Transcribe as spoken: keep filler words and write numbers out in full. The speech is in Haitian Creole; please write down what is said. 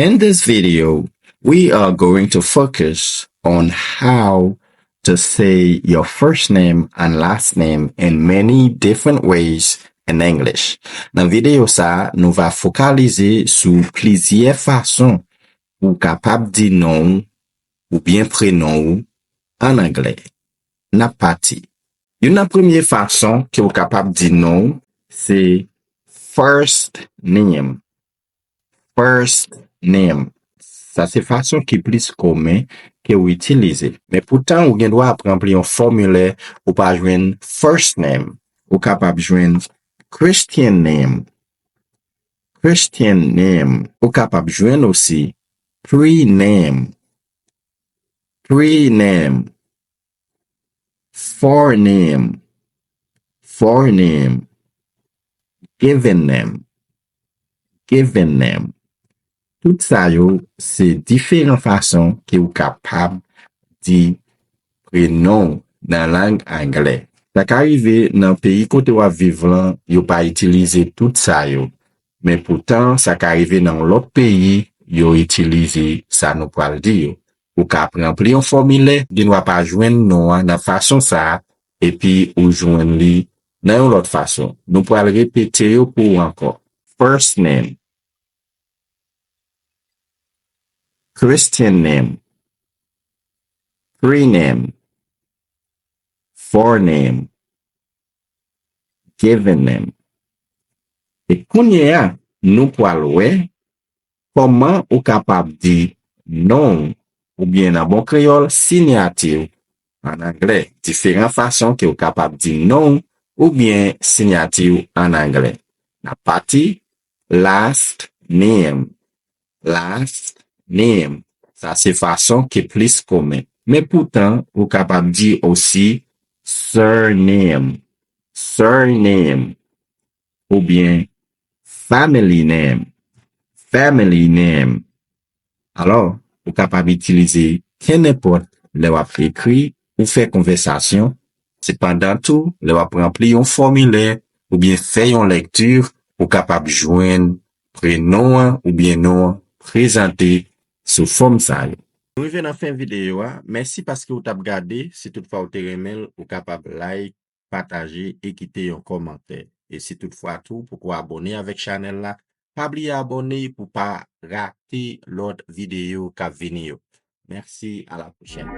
In this video, we are going to focus on how to say your first name and last name in many different ways in English. Nan videyo sa a, nou va fokalize sou plizyè fason ou kapab di non w oubyen prenon w an anglè. N ap pati. Youn nan premye fason ke w kapab di non w se first name. First name. Sa se fason ki plis komen ke w itilize. Men poutan, ou gen dwa ap ranpli yon fòmilè, ou pa jwenn first name. Ou kapab jwenn Christian name. Christian name. Ou kapab jwenn osi pre-name. Pre-name. Forename. Forename. Given name. Given name. Tout sa yo se diferan fason ke ou kapab di prenon w nan lang anglè. Sa ka rive nan peyi kote w ap viv lan, yo pa itilize tout sa yo. Men poutan, sa ka rive nan yon lòt peyi, yo itilize sa nou pral di yo. Ou ka ap ranpli yon fòmilè, gen dwa pa jwenn non an nan fason sa a, epi ou jwenn li nan yon lòt fason. Nou pral repete yo pou ou ankò. First name. Christian name. Pre-name. Forename. Given name. E kounye a, nou pral wè kòman ou kapab di non w oubyen nan bon kreyòl, siyati w an anglè. Diferan fason ke ou kapab di non w oubyen siyati w an anglè. N ap pati last name. Last name. Sa se fason ki plis komen. Men poutan, ou kapab di osi surname. Surname. Oubyen family name. Family name. Alò, ou kapab itilize kenenpòt lè w ap ekri ou fè konvèsasyon. Sepandan tou, lè w ap ranpli yon fòmilè oubyen fè yon lèkti, ou kapab jwenn prenon an oubyen non an prezante sou fòm sa yo. Nou rive nan fen videyo a. Mèsi paske w t ap gade. Si toutfwa w te renmen l, ou kapab like, pataje e kite yon kòmantè. E si toutfwa tou poko abòne avèk chanèl la, pa bliye abòne pou pa rate lòt videyo k ap vini yo. Mèsi, a la pwochèn.